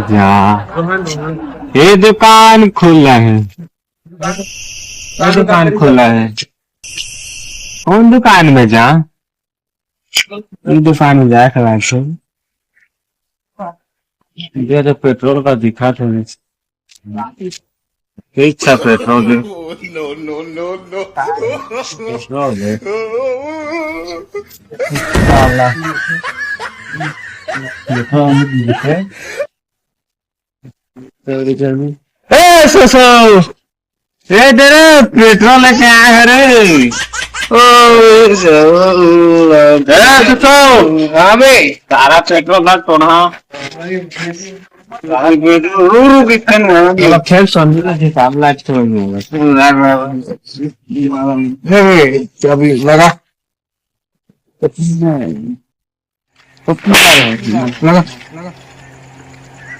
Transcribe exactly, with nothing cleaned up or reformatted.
जा, ये दुकान खुला है, ये दुकान खुला है। कौन दुकान में जा? ये दुकान में जाए के लागथे। ये तो पेट्रोल का दिखा थे। ठीक था पेट्रोल भी। पेट्रोल है। साला। पेट्रोल भी है। ए, ससुर! ए, तेरे पेट्रोल लेके आए हैं रे। ओ, ए, ससुर! हाँ बे, सारा पेट्रोल ना टोना। सारा पेट्रोल रू रू कितने में है? चलो, खेल समझ लो, हिसाब लाइट समझ में होगा। ए, चाबी लगा। लगा।